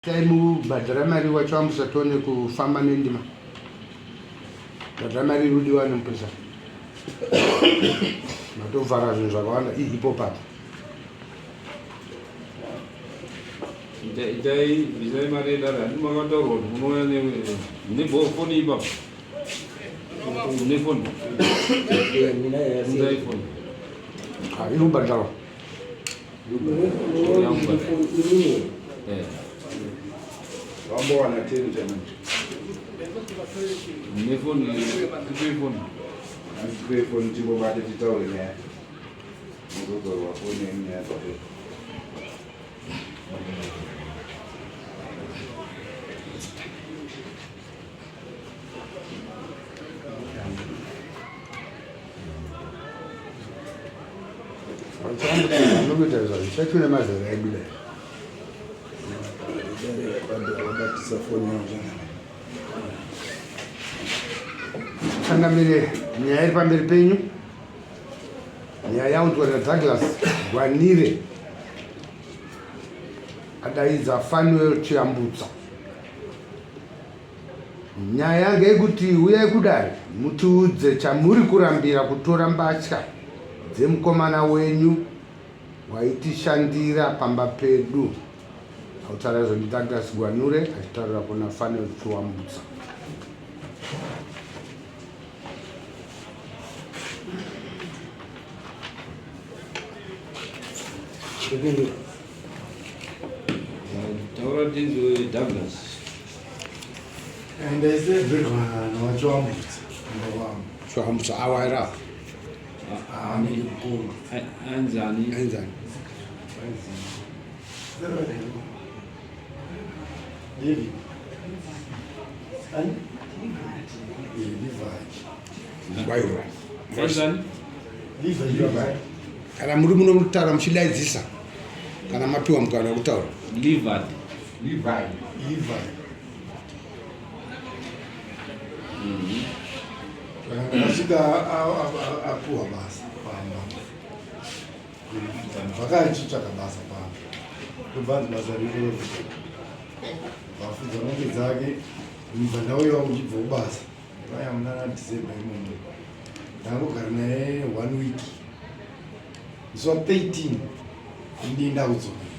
Taimubhadhara mari wacho amusatone kufamba nendima. Bhadhara mari iri kudiwa nemupurisa. Matovhara zvinhu zvakawanda ihipo papo. Itai bvisai mari yedare handi makataurwa kuti munouya nefoni ipapo. Nefoni. Unzai foni. Iri kubhadharwa. Vambowana teni chamanje. Nefoni, tipei foni. Tipei foni timbobate titaure nyaya. Muzodzorwa foni yenyu nyaya dzapera. Anokuita zvacho nemazera edu dai. Changamire, nyaya iri pamberi penyu, nyaya yaunzwa naDouglas Gwanire adaidza Fanuel Chiyambutsa. Nyaya ngeyekuti huyai kudare mutiudze chamuri kurambira kutora mbatya dzemukomana wenyu waitishandira pamba pedu. Autaura izvo ndiDouglas Gwanure achitaurira kuna Fanuel Chiwambutsa. Taura tinzwe Douglas. Ndaisebvirwa nawachiwambutsa kumba kwangu. Chiwambutsa awaira. Anenge mukoma. Anzani. Anzani. David. Ani? Levi. Wairwa. Anzani. Levi. Levi. Kana muri muno mutaura muchidaidzisa kana mapiwa mukana wekutaura. Levi. Levi. Levi. Ndakasvika apuwa basa pamba. Zvakaichitsvaka basa pamba. Ndobva anzi basa riri vafudza mombe dzake ndobva ndauyawo ndichibva kubasa. Vaya munana December imomo. Ndangogara naye one week. Musi wa 13 ndini ndakudzokera.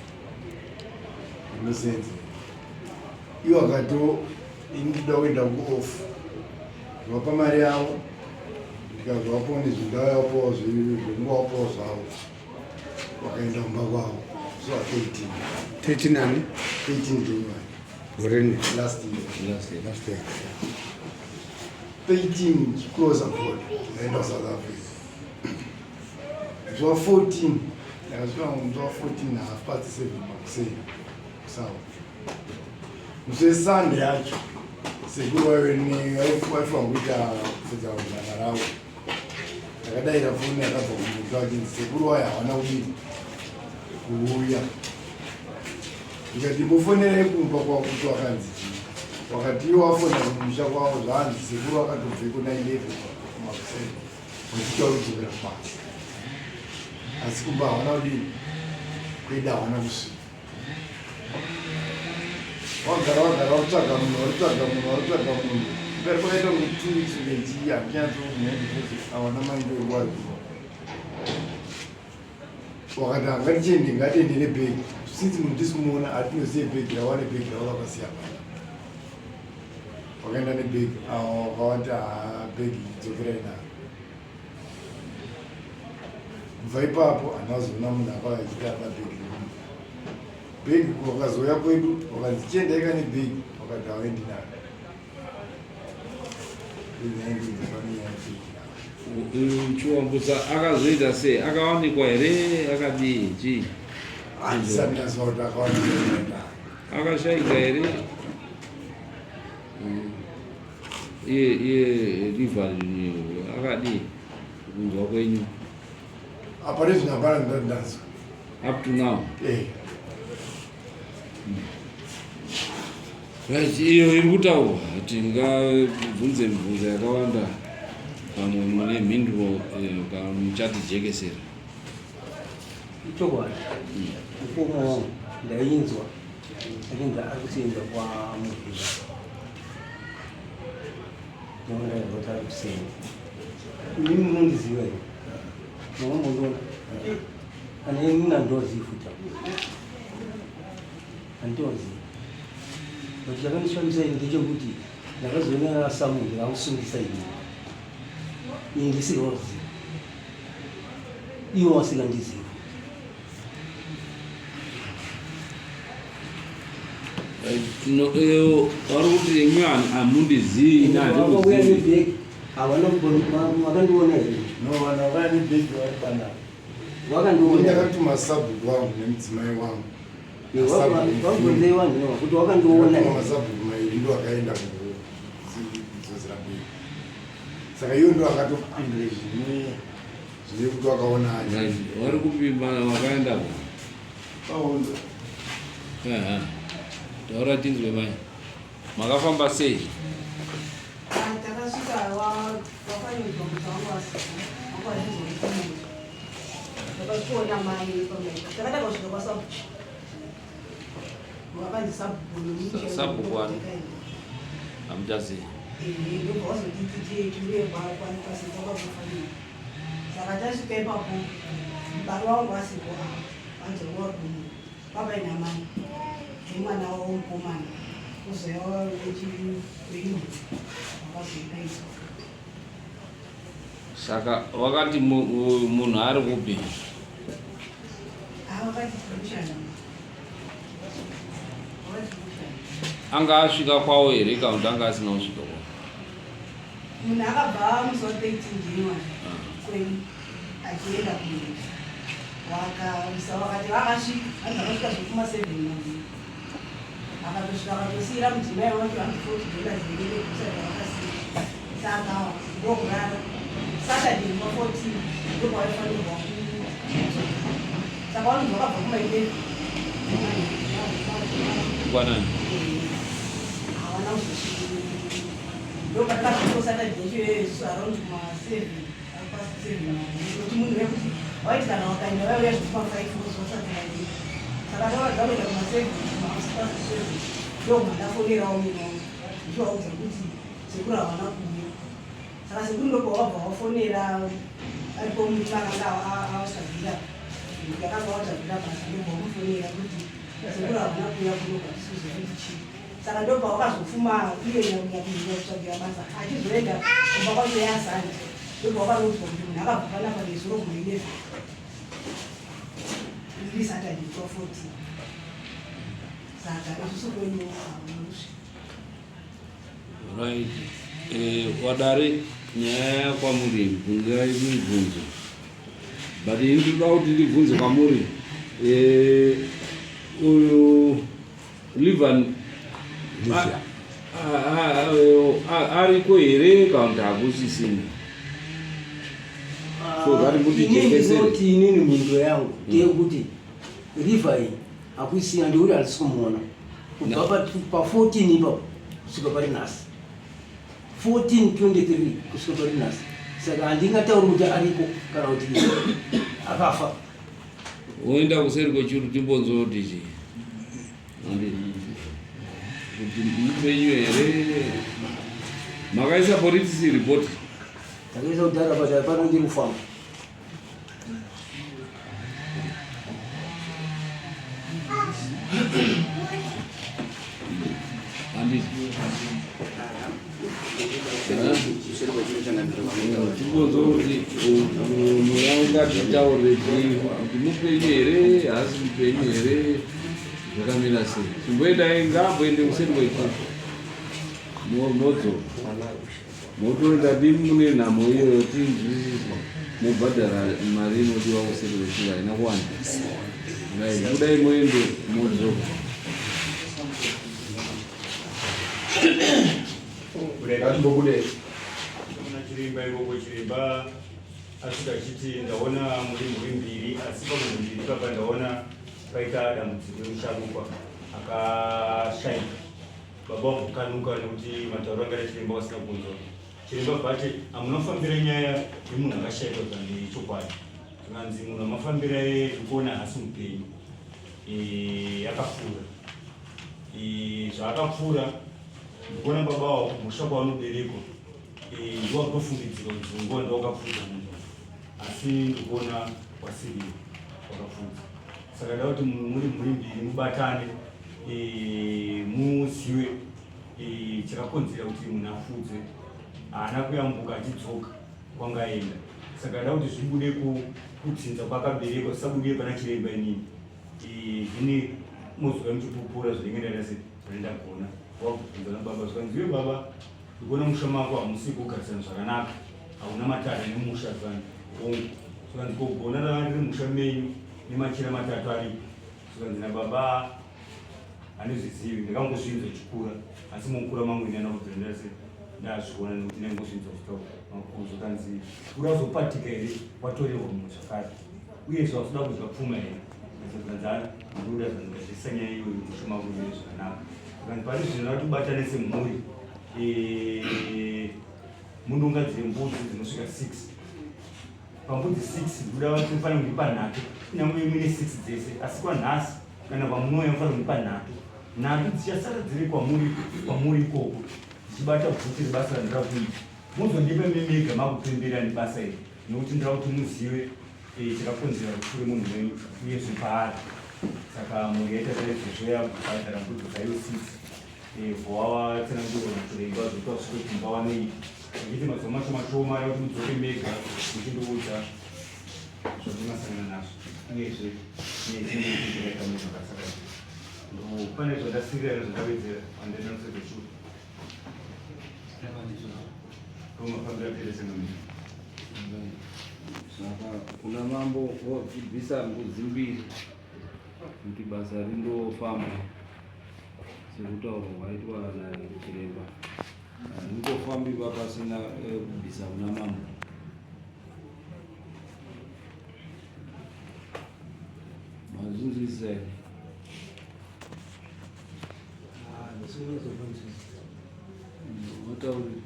Ndinosenza. Iwo akato ini ndoda kuenda kuoff. Ndovapa mari yavo ndikazovapawo nezvindavapawo zvekungovapawo zvavo. Vakaenda kumba kwavo musi wa 13. 13 ani? 13 January. Gore rini? Last year. Last year. Last year. 13 chicloser border ndaenda South Africa. Musi wa 14 ndakasvika musi wa 14 na half past 7 makuseni kuSouth. Musi weSunday yacho sekuru vaive vaifanira kuita kufudza zana ravo. Ndakadaira foni yakabva kumusha vachinzi sekuru vaye havana kudii kuuya. Ndikati imbofonerai kumba kwavo kuti wakanzi chii. Wakati iwo wafona kumusha kwavo zvaanzi sekuru vakatobveko na 11 kumakuseni vachiita kudzokera kubasa. Asi kumba havana kudii kuenda havana kusvika. Wagara wagara wakutsvaga munhu wakutsvaga munhu wakutsvaga munhu. Mberi kwakaita kunge 2 weeks kunge chii handinyatsokuziva because hawana mind wekuwaziva. Wakati hangatichende ngatiende nebhegi since munhu tisi kumuona hatinozive bhegi ravo ane bhegi ravo vakasiya pano. Wakaenda nebhegi wakawati haa bhegi dzokerai naro. Kubva ipapo handina kuzoona munhu akauya achiti ada bhegi remunhu. Bhegi wakazouya kwedu wakanzi chiendai ka nebhegi wakati hauendi naro. Chiwambutsa akazoita sei? Akawanikwa here? Akadii? Chii? Handisati ndaziva kuti akawanikwa. Akashaika here? Iye iye river akadii? Kunzwa kwenyu. Apa rezvino hapana ndati ndazwa. Up to now. Eh. Right, iyo iri kutaurwa tingabvunze mibvunzo yakawanda pamwe mune mhinduro eh, kana muchatijekesera. Ichokwadi mukoma wangu ndainzwa. Akinzi ari kusenza kwaMuvhira. Ndinoona kuti ari kusenza. Imimi munondiziva here? Munombondiona? Kana ini nandozivi futi. Handitozivi. But chakandishamisa ini ndechekuti ndakazoona Samuel akusungisa ini. Ini ndisingazivi. Iwo asingandizivi. Vari kuti imwe hamundizivi ini handikuzivi. Havana vakandiona here? No, vanhu vakauya nebhegi vari panapa. Vakandiona. Ndakatuma sabhuku wangu nemudzimai wangu. Vabvunzei vanhu ava kuti wakandiona here? Masabhuku mairi ndo akaenda kuzodzera bhegi. Saka iwo ndo akatopindura zvine zvine kuti wakaona acho. Vari kupi vakaenda ku? Pahondo. Aha. Taura tinzwe mai. Makafamba sei? Takasvika wakanyudzwa kuti wanga wasika wanga wachizoikumira takasvikoona mai pamaita takatanga kusvika kwasabhuku wakanzi sabhuku Sabhuku ani? Hamuchazivi. Ndobva wazotiti tiuye kwasita kwakufanira. Saka tasvika ipapo baba wangu asipo apa, vanzi wanga uri kumunda baba namai nemwana wavo mukomana kuzouya wechipenyu wakazodaiswa. Saka wakati munhu ari kupi? Vakati tikushanda, vakati tikushanda. Anga asvika kwawo here kana kuti anga asina kusvika kwawo? Munhu akabva musi wa 13 January kwedu achienda kuenda wakamusa wakati vakasvika, vanhu vakasvika zvekuma 7 manheru. Akatosvika akatosiyira mudzimai wake $140 nekusati vakasiya. Saka ndokurara Saturday ma 14 ndopavaifanirwa kudzoka. Saka vanhu vakabva kuma 11. Kwanani? Havana kuzosvika. Ndopatakasvika Saturday yacho iyoyo isusu around kuma 7, past 7 manheru, kuti munhu wekuti waiti kana wakaenda vaiuya zvekuma 5 vozosati vaenda. Saka tavaudza kuenda kuma 7, kuma past 7 ndobva ndafonerawo mumwe wangu ndichivaudza kuti sekuru havana kuuya. Saka sekuru ndobva wabva wafonera aripo muti akanga avatsvagira, yakanga watsvagira basa, ndobva wamufonera kuti sekuru havana kuuya kuno kwatisuziva kuti chii. Saka ndobva wakazopfuma iye nyakutsvagira basa achizoenda kumba kwacho yaSunday, ndobva wakanoudzwa kuti munhu akabva panapa nezuro kuma 11, iri Saturday kwa 14. Saka isusu kwenyu hauna kusvika. Right. Wadare, nyaya kwamuri, bvunzirai mibvunzo, but ini ndinoda kuti ndibvunze kwamuri. Uyu Livan ariko here kana kuti hakusisina, so that Inini mutijekesere. Ndinoti inini mhinduro yangu ndeyekuti river iyi hakuisina, ndikuti handisi kumuona kubva pa 14 ipapo kusvika pari nhasi, 1423 kusvika pari nhasi. Saka handingatauri kuti ariko kana kuti akafa. Woenda kuseri kwechuru timbonzwa kuti chii. Kuti mupenyu here? Makaisa police report? Takaisa kudhara, but pano ndiri kufamba. Handiti timbonzwa kuti munhu ungatitaure chii, kuti mupenyu here, haasi mupenyu here, zvakamira sei? Chimboendai, ngaamboende kuseri kwechuru, modzoka, motoenda dimi mune nhamo iyoyo, tinzwisise, mobhadhara mari inodiwa kuseri kwechuru, haina kuwanda. Right, budai muende, modzoka. Ngatimbobude. Kuna chiremba ikoko, chiremba asvika achiti ndaona muri mhuri mbiri, asi pamhuri mbiri papa ndaona paita dambudziko remusharukwa akashaika. Baba vambokanuka nekuti matauro anga chiremba vasina kunzwa. Chiremba bvati hamunofambira nyaya yemunhu akashaika zvandechokwadi, zvikanzi munhu amafambira ndikuona haasi mupenyu, akapfuura. Zvaakapfuura ndikuona baba wavo musha kwavanoberekwa ndiwo akutofungidzirwa kuti nguva ndiwo wakapfuudza munhu asi ndikuona wasiriwo wakapfuudza. Saka nda kuti muri mhuri mbiri mubatane muzive chakakonzera kuti munhu apfuudze. Haana kuyambuka achidzoka kwanga aenda. Saka nda kuti zvibude kudzinza kwakaberekwa zvisabude pana chiremba inini. Ini mozouya muchipupura zvinenge ndaita sei zvanenge ndagona. Wakubvunza nababa zvikanzi iwe baba ndikuona musha mako hamusi kugarisana zvakanaka hauna matare nemusha zvikanzi hongu zvikanzi ko gona ranga riri musha menyu nemachira matatu aripo zvikanzi nababa handizvizivi ndakangozvinzwa chikura asi mukura mangu ini andakubvira ndase ndazviona nekuti ndaingozvinzwa chitaura makuru zvikanzi uri azopatika here watorerwa mumwe zvakare uye zvakuda kudya pfuma here zvikanzi ndoda zvandikazvisa nyaya iyoyo musha mangu ine zvakanaka zvikanzi pari zvino ratibatane semhuri mundongadzire mbudzi dzinosvika 6 pambudzi 6 ndoda vati mufanira kundipa nhatu kunyange mune 6 dzese asi kwanhasi kana kwamunouya mufanira kundipa nhatu nhatu dzichasara dziri kwamuri kwamuri ikoko dzichibata bvuti rebasa randira kuita muzondipa mimega makupembera nebasa iri nekuti ndira kuti muzive chakakonzera rufu remunhu wenyu uyezve paari saka mhuri yaita saizvozvo yakubhadhara mbudzi dzayo 6 voavatsanangurwa nachiremba zvekuti vasvike kumba vanoita achiti mazuva mashoma shoma ari kuti mudzoke mega muchindiudza zvamunosangana nazvo uyezve nechakaita munhu akasaka ndo pane zvandasirira nezvandawedzera pandenanosezechuta ndomafambira peresenomii. Saka kuna mambo vobvisa mbudzi mbiri kuti basa rindofamba sekutaurwa kwaitwa nachiremba. Haringofambi pasina kubvisa kuna mambo. Mazvinzwisisa here? Wataurira.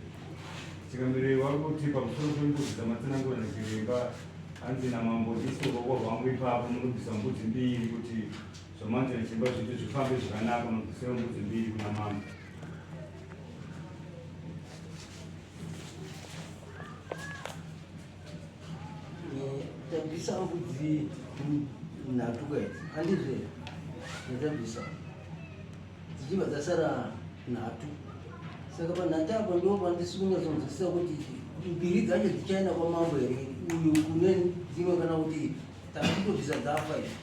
Chikamire wari kuti pamusoro pembudzi dzamatsanangura nachiremba hanzi namambo ndiso ruoko rwangu ipapo munobvisa mbudzi mbiri kuti zvamanzi nachiremba zviite zvifambe zvakanaka munobvisira mbudzi mbiri kuna mambo. Tabvisa mbudzi nhatu ka idzi handizvo here dzatabvisa dzichibva dzasara nhatu saka panhatu apo ndipo pandisi kunyatsonzwisisa kuti mbiri dzacho dzichaenda kwamambo here uyu kune dzimwe kana kuti takutobvisa dzafa izvi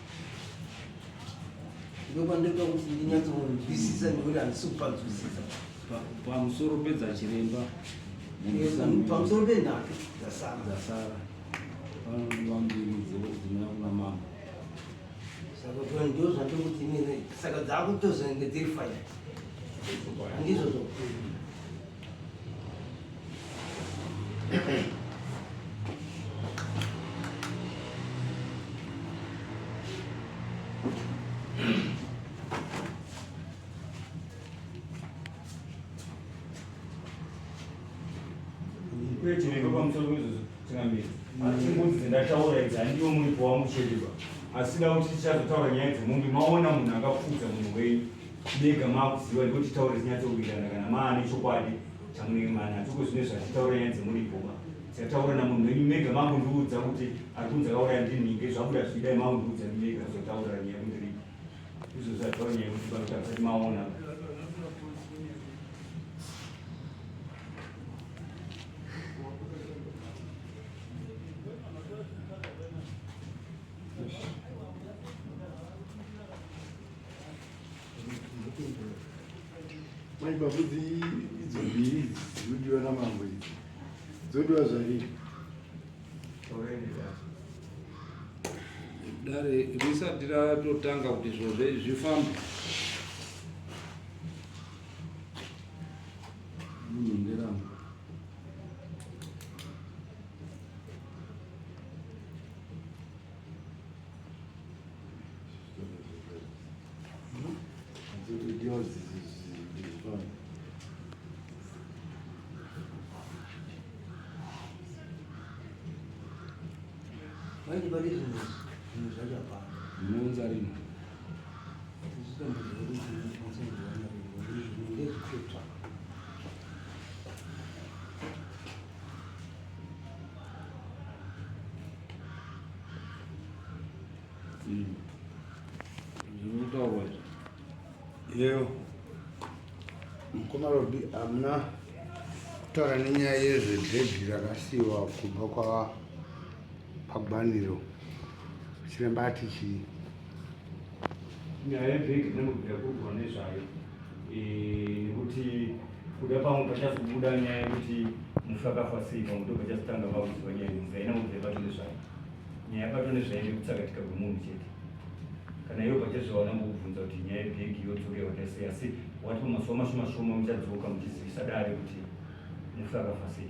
ndipo pandinoda kuti ndinyatsonzwisisa nekuti handisi kupanzwisisa. Pamusoro pedzachiremba pamusoro penhatu dzasara dzasara panodiwa mbiri dzinoya kuna mambo. Saka ndo zvandikuti inini saka dzakutozenge dziri five ndizvozvo. Uye chinenge pamusoro peizvozvo changamire asi mbudzi dzandataura idzi handiwo muripo wangu chete ba asi da kuti tichazotaura nyaya dzemombe maona munhu akapfuudza munhu wenyu mega makuziva ndiko titaure tinyatsowirirana kana maane chokwadi chamunenge manacho ko zvine zvatitaura nyaya dzemuripo ba tichataura namunhu wenyu mega makundiudza kuti ari kunzi akauraya ndinhinge zvabuda zvidai makundiudza mega zotaura nyaya kundiripo izvo zvataura nyaya yekuti panoita musati maona. Mai bavudzi idzo mbiri idzi dzinodiwa namambo idzi dzodiwa zvarii? Dare risati ratotanga kuti zviro zvifambe munhu nderangu. Dzotodiwa zvifambe. Manje pari zvinhu zvinhu zvacho hapana. Munounza rini? Tichitomboziva kuti tinonzwa. Zvinotaurwa izvi. Yeo. Mukoma Robi hamuna kutaura nenyaya yezvebhegi rakasiyiwa kubva kwa pagwaniro. Chiremba ati chii? Nyaya yebhegi inongobvira kurukwa nezvayo eh, nekuti kuda pamwe pachazobuda nyaya yekuti mufi akafa sei pamwe ndo pachazotanga vakuziva nyaya yemufi haina kubvira bato nezvayo. Nyaya yabato nezvayo ndekutsakatika kwemunhu chete. Kana iwe pachezvawana mbokubvunza kuti nyaya yebhegi yodzokerwa sei asi wati pamazuva mashoma shoma muchadzoka muchizivisa dare kuti mufi akafa sei.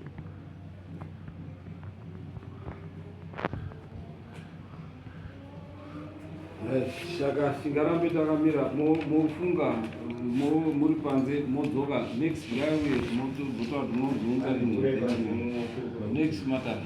Saka tingarambe takamira mofunga muri panze modzoka next ngaiuye mototaura kuti mozounza rinhi next matare.